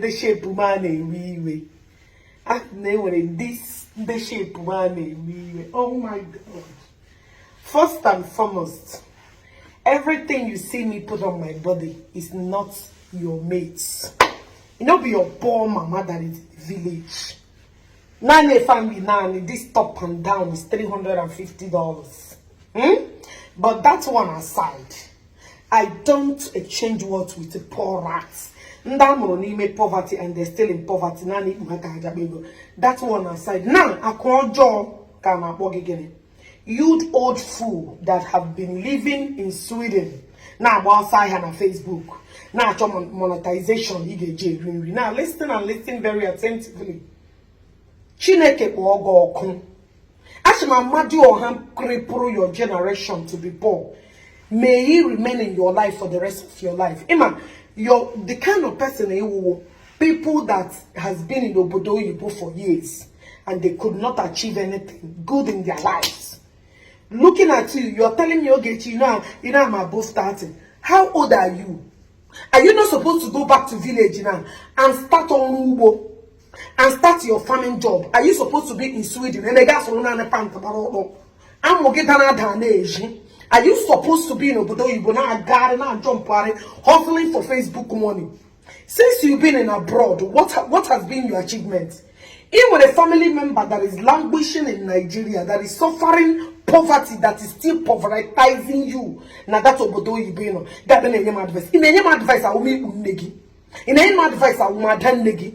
the shape man we this the shape man. Oh my God. First and foremost, everything you see me put on my body is not your mates. You know, be your poor mama that is in the village. Nane family nane, this top and down is $350. But that one aside, I don't exchange words with the poor rats. Ndamoni poverty and they're still in poverty. That one aside. Now, I call job kama bogigene. Youth old fool that have been living in Sweden. Now, outside on Facebook. Now, monetization. Now, listen and listen very attentively. Chineke ogo okun. Ashima madu oham kripuru your generation to be poor. May he remain in your life for the rest of your life. Emma, you're the kind of person who people that has been in Obodo Igbo for years and they could not achieve anything good in their lives. Looking at you, you're telling me, Ogechi, you know I'm above 30. How old are you? Are you not supposed to go back to village now and start on Igbo and start your farming job? Are you supposed to be in Sweden? And the gas are you supposed to be in Obodo Igbo now, garden and jump party, hustling for Facebook money? Since you've been in abroad, what has been your achievement? Even with a family member that is languishing in Nigeria, that is suffering poverty, that is still povertizing you. Now that's Obodo Igbo. That in any advice. In any advice, I will make unegi. In any advice, I will madan negi.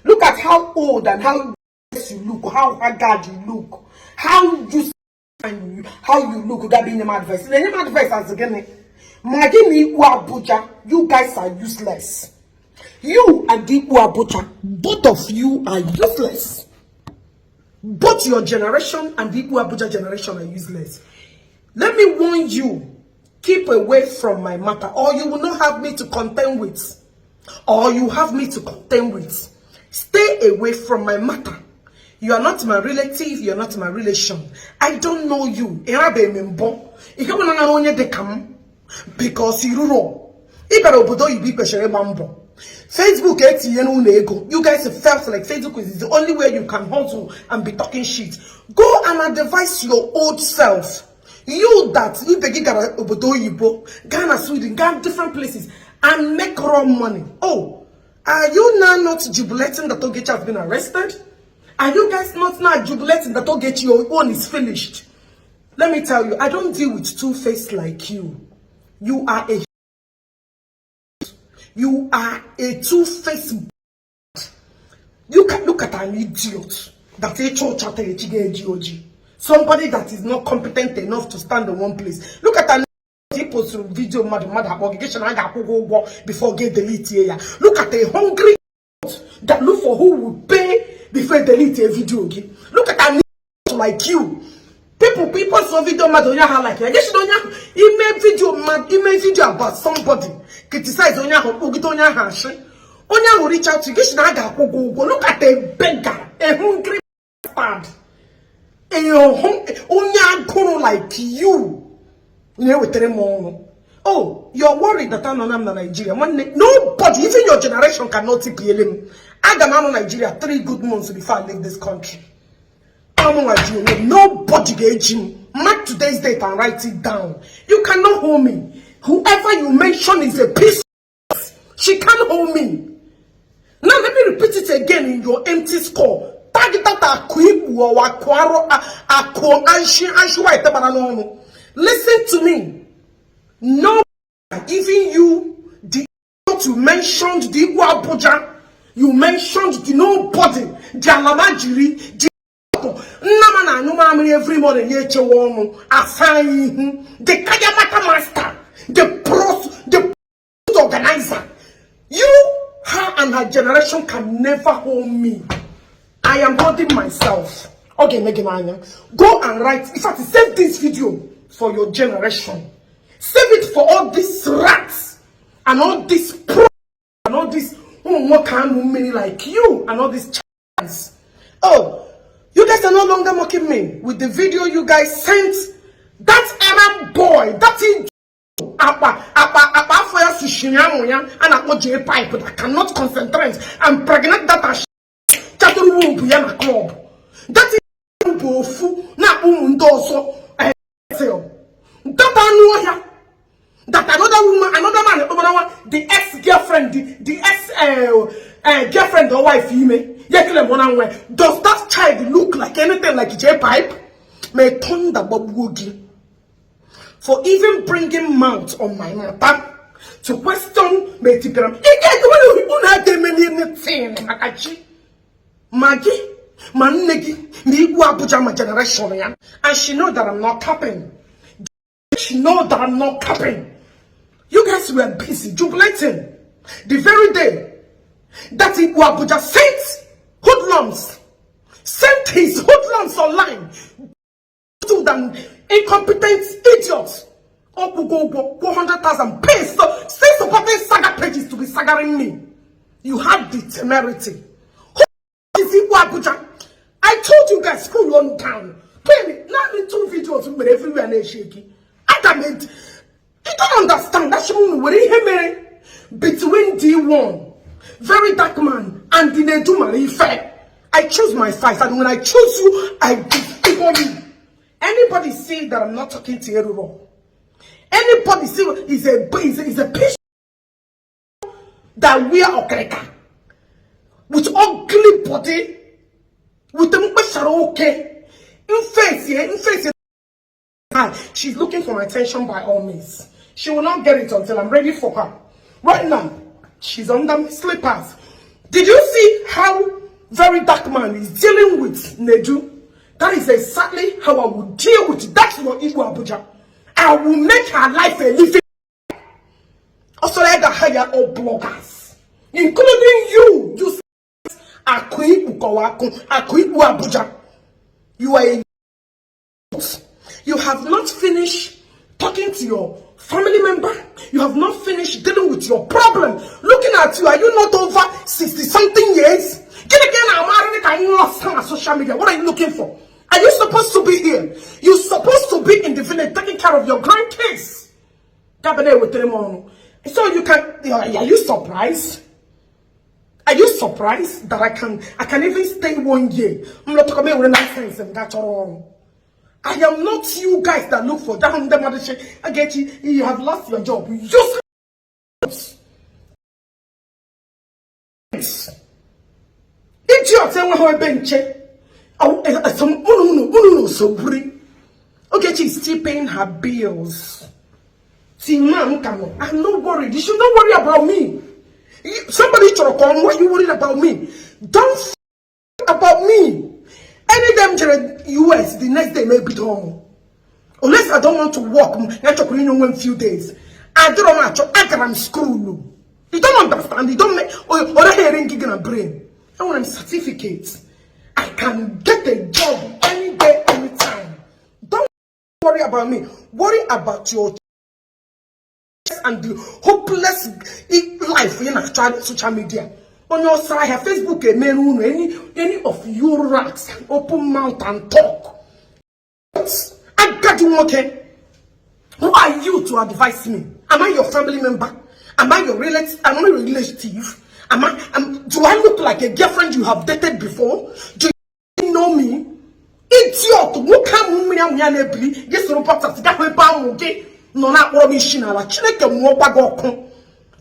Look at how old and how you look, how haggard you look, how you look. That be name advice. The name advice as again, Magini Abuja, you guys are useless. You and the Abuja, both of you are useless. Both your generation and the Abuja generation are useless. Let me warn you, keep away from my matter, or you will not have me to contend with. Or you have me to contend with. Stay away from my matter. You are not my relative, you are not my relation. I don't know you. Because you know. Facebook, you guys felt like Facebook is the only way you can hustle and be talking shit. Go and advise your old self. You that you begin Ghana, Sweden, Ghana, different places, and make raw money. Oh, are you not jubilating that Ogechi has been arrested? Are you guys not now jubilating that Ogechi your own is finished? Let me tell you, I don't deal with two-faced like you. You are a two-faced. You can look at an idiot that somebody that is not competent enough to stand in one place. Look at an post video before get delete here. Look at a hungry that look for who will pay before delete a video. Look at an like you. People saw video mad on your hand like you. He made video about somebody. Criticize on your hand. Onya will reach out to you. Look at a beggar, a hungry bastard. Onya guru like you. Oh, you're worried that I'm not Nigeria. Nobody, even your generation cannot take him. I got Nigeria 3 good months before I leave this country. Nobody gave him. Mark today's date and write it down. You cannot hold me. Whoever you mention is a piece. She can't hold me. Now let me repeat it again in your empty score. Listen to me. No, even you, the you mentioned the Abuja, you mentioned the nobody, the Alamajiri, the every morning, the Kayamata master, the organizer. You, her and her generation can never hold me. I am holding myself. Okay, Megan, go and write. In fact, save this video for your generation. Save it for all these rats and all these pro and all these women like you and all these chance. Oh, you guys are no longer mocking me with the video you guys sent. That Arab boy, that is for your to Shinyamoya and at Jpac that cannot concentrate and pregnant that are chattel womb Yama club. That is bofu na also that I know here. That another woman, another man, the ex-girlfriend, the ex-girlfriend or wife, does that child look like anything like Jpac? May turn the Bobugi for even bringing mouth on my matter to question me. Maggie, Manegi, me Abuja my generation, and she know that I'm not capping. She know that I'm not capping. You guys were busy jubilating the very day that Abuja sent hoodlums, sent his hoodlums online to them incompetent idiots. 400,000 pays. So still supporting saga pages to be sagaring me. You had the temerity. Who is Abuja? I told you guys school on down. Play me. Now me 2 videos with everywhere and shaky. Adamant. You don't understand that she between D1, very dark man, and Dineduma Ife. I choose my fight, and when I choose you, I disable you. Anybody say that I'm not talking to you? Anybody say is a patient that we are Okeke with ugly body, with the okay, in face. She's looking for my attention by all means. She will not get it until I'm ready for her. Right now, she's under my slippers. Did you see how very dark man is dealing with Nedu? That is exactly how I will deal with it. That's your Igbo Abuja. I will make her life a living. Also, I got hire all bloggers, including you. You Abuja. You are a you have not finished talking to your family member. You have not finished dealing with your problem. Looking at you, are you not over 60-something years? Get again, I'm on social media. What are you looking for? Are you supposed to be here? You're supposed to be in the village taking care of your grandkids. So you can. Are you surprised? Are you surprised that I can even stay 1 year? I'm not talking about nonsense and that's all. I am not you guys that look for that. Ogechi, you have lost your job. You just idiot. Ogechi is still paying her bills. I'm not worried. You should not worry about me. Somebody should have called. Why are you worried about me? Don't about me. Any damn US, the next day may be home. Unless I don't want to work, I in few days. I don't want to act school. You don't understand. You don't make or hearing gig in a brain. I want certificates. I can get a job any day, anytime. Don't worry about me. Worry about your and the hopeless life in social media. On your side, her Facebook, any of you rats open mouth and talk. I got you, okay? Who are you to advise me? Am I your family member? Am I your relative? Am I your relative? Do I look like a girlfriend you have dated before? Do you know me? Idiot! Who come me and yes, no, not missionary.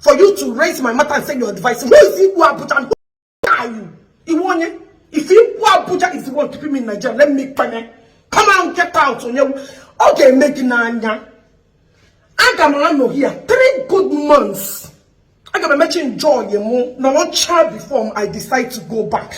For you to raise my matter and say your advice. Who is Igbo Abuja and who are you? If Igbo Abuja is the one keeping me in Nigeria, let me come on, get out on you. Okay, make Nanya. I got here 3 good months. I got to mention joy, no one child before I decide to go back.